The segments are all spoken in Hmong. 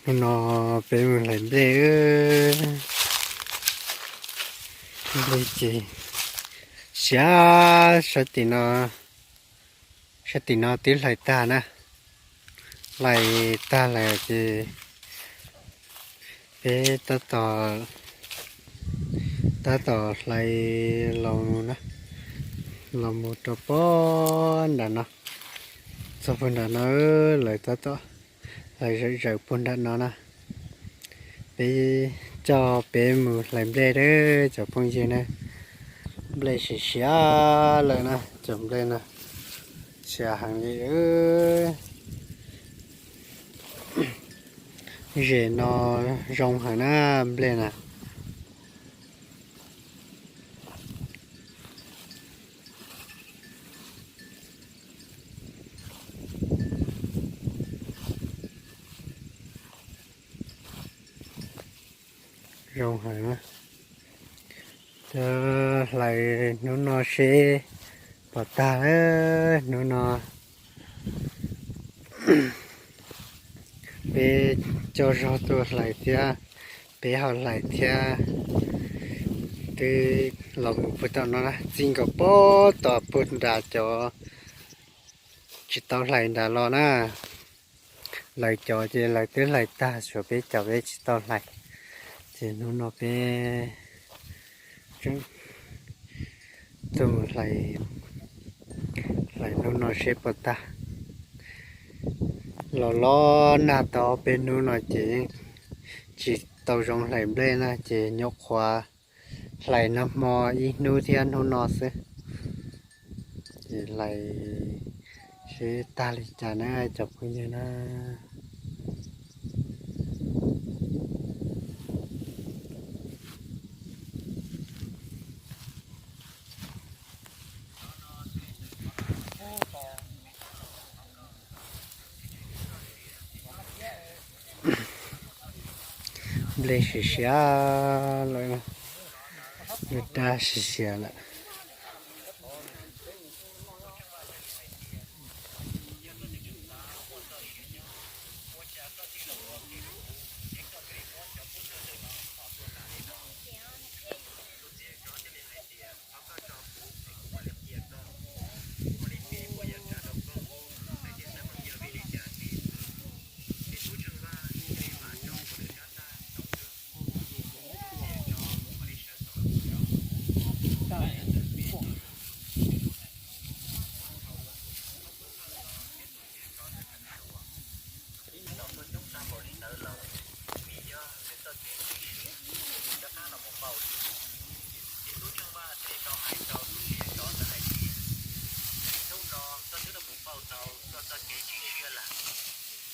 Hnub no peb mus hlais nplej. Nplej ces siav, sab tim no, sab tim no twb hlais tag na. Hlais tag lawm ces peb tab tom, tab tom hlais los, los mus rau pog nram no, txog puag nram no, lawv tab tom hlais zawm zawm puag nram no na. Peb, coj peb mus hlais nplej na cov phooj ywg na. Nplej siav siav lawm na, cov nplej no siav heev li. Zem no zoo heev na, nplej na. Zoo heev na. Cov hlais hnub no seb puas tag, hnub no peb coj zog tuaj hlais thiab, peb ho hlais thiab. Twb los mus puag tom no na, txij nkaus pog tom puag nram cov tsis tau hlais nram los na. Lawv cov ces lawv twb hlais tag, tshuav peb cov peb tsis tau hlais. Ces hnub no peb tseem tuaj mus hlais, hlais hnub no seb puas tag. Los los nag tau peb hnub no ces yeej tsis tau zoo hlais nplej na, ces nyuam qhuav hlais nag hmo ib hnub thiab hnub no xwb. Ces hlais seb tag li cas na cov phooj ywg na. Nplej siav siav lawm, nplej dab siav siav lawm.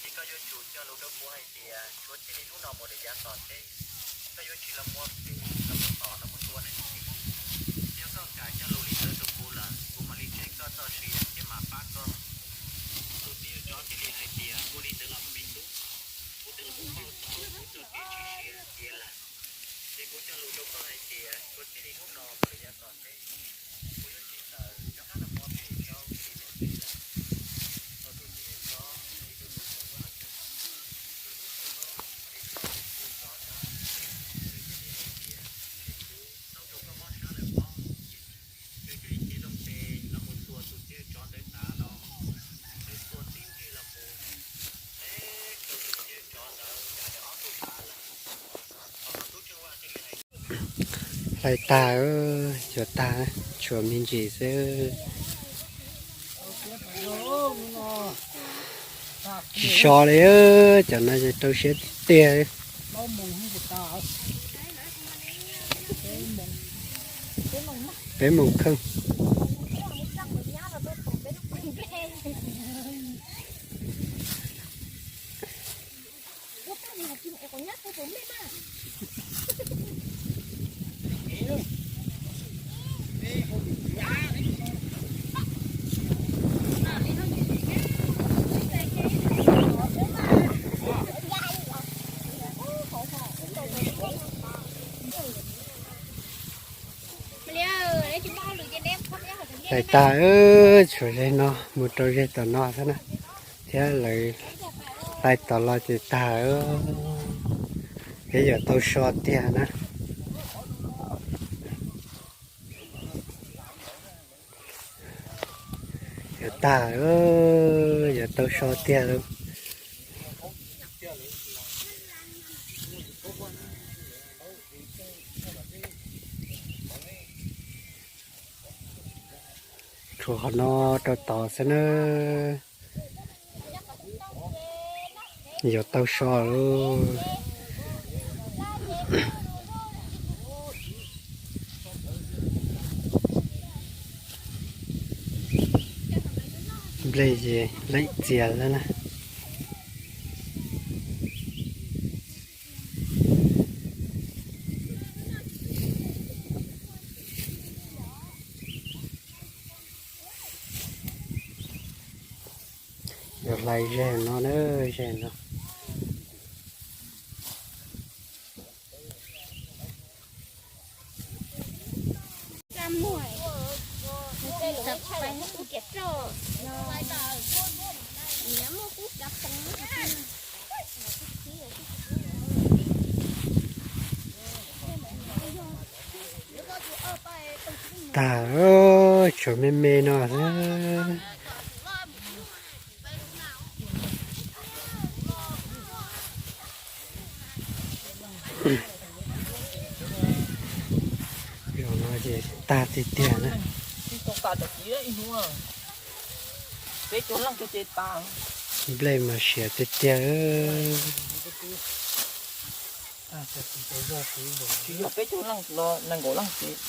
Ces koj yuav tsum cog lus rau kuv hais tias tshuav txij li hnub no mus rau yav tom ntej, koj yuav tsis los muaj feem los mus tom los mus tua neeg. Yog koj kam cog lus li ntawd rau kuv lawm, kuv mam li tseg koj txoj sia thiab mam pab koj. Tus txiv yawg tsov thiaj li hais tias, ua li ntawd los me tub, kuv twb los mus pauj tau kuv txoj kev tsis siab tiav lawm. Ces kuv cog lus rau koj hais tias tshuav txij li hnub no mus rau yav tom ntej, kuv yuav tsis tawm rov qab los mus pem rau tsis mus pem lawm. Thaum tus txiv yawg tsov ib tug tub txheej vaj tseem, tus tub txheej vaj ib tug tub tsov ntawd, nws thiaj li hais tias, ces kuv tau rau koj mob sab lawm pob. Nws thiaj li cev loo tes los mus txuas tus txiv yawg tsov ntawd tav no, nws txuas tib nti los mus, teb rau tus txiv yawg tsov ntawd ya lawm ob tug tav lawm. Thaum no tub tseej vaj thiaj li hais Hlais tag, yuav tag, tshuav me ntsis xwb. Tsis so li, cov no rau siab tiag tiag. Peb moos kheej. Hlais tag, tshuav ze no mus rau ze tom no xwb na, thiab lawv Tais tom los ces tag, peb yuav tau so tiag na. Yuav tag, yuav tau so tiag lauj. Tshuav qhov no rau tod xwb na. Yuav tau so lauj. Nplej ces leem txias xwb na. Yuav hlais zeg no na, zeg no. Tag, tshuav me me no xwb. Zaum no ces tag tiag tiag na. Nplej mas siav tiag tiag. Tsis yog peb caug leej los nees nkaum leej ces.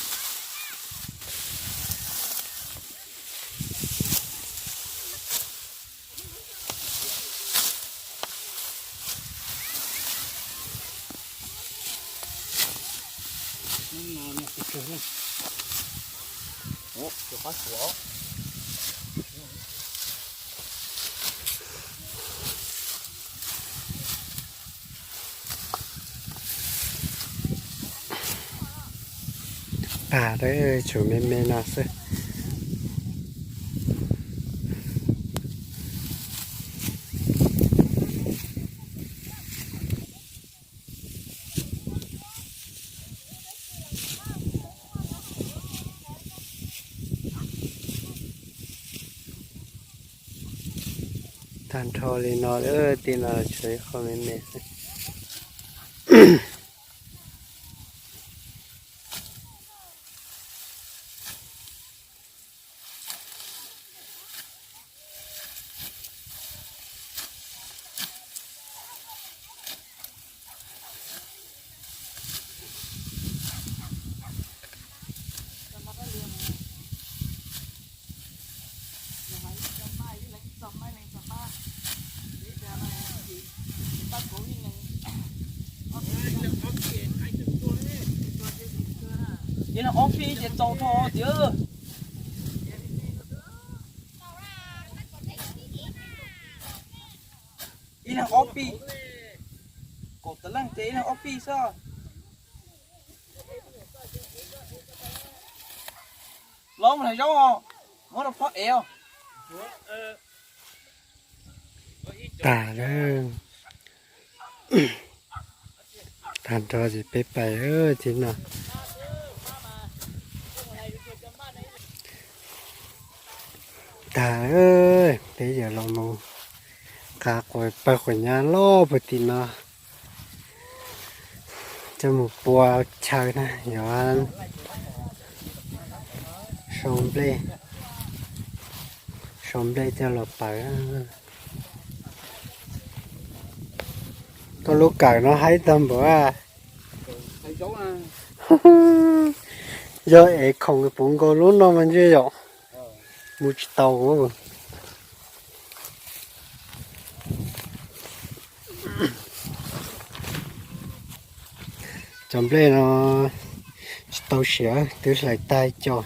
Tag, tshuav me me no xwb. Tag nrho li no, tim no tshuav ib qho me me xwb. Ib leeg ob fij ces txaus dhau tiag. Ib leeg ob fij, kaum tawm leej ces ib leeg ob fij xwb. Los mus hlais zaub os, muab rau phob ev os. Tag lawm. Tag nrho ces peb pais tim no. Tag, peb yuav los mus nqa quav pawg quav nyab loj puag tim no coj mus pua chaw na, yuav sau nplej, sau nplej coj los pawv. Koj lub kawm no haib tag npaum. Yog es khoom puv nkaus lub no mas ntshe yom, mus tsis tau. Cov nplej no tsis tau siav, twb hlais tag ib co,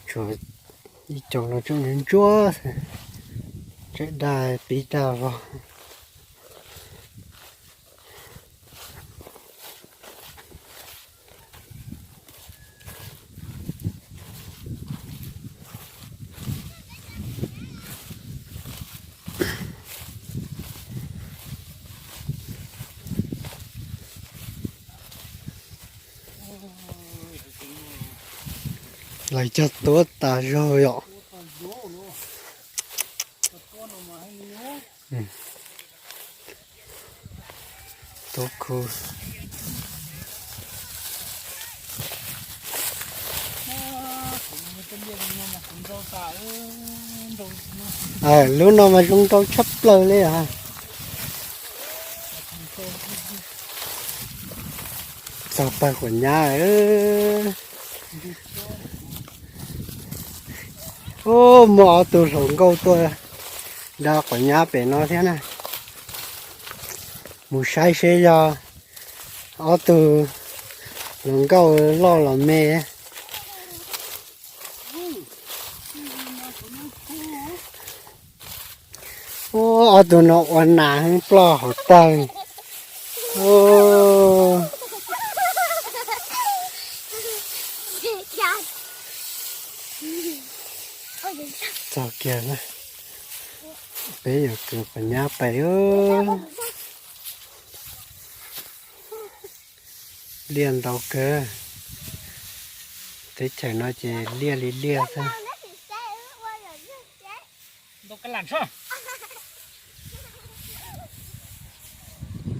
tshuav ib co no tseem ntsuab, tseem daj pib daj vog. Lawv cog tuab tas zog yom. Tuab khu. Lub no mas zoo nrau tshaj plaws li os. Txog pawg quav nyab. Ub, muaj ob tug hluas nkauj tuaj da quav nyab pem no thiab na. Mus saib seb yog ob tug hluas nkauj loj los me. Ub, ob tug no ua nas heev, ploj hauv tag. Txog kiag na, peb yuav kwv quav nyab pem. Liaj ntau kawg, teb chaws no ces liaj li liaj xwb.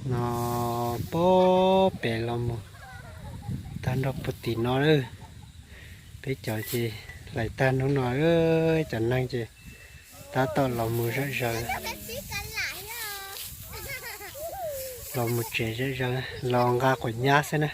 No, pob pem los mus tag nrho puag tim no lawm. Peb cov ces hlais tag hnub no, cov neeg ces tab tom los mus zom zaws, los mus tsev zom zaws, los nqa quav nyab xwb na.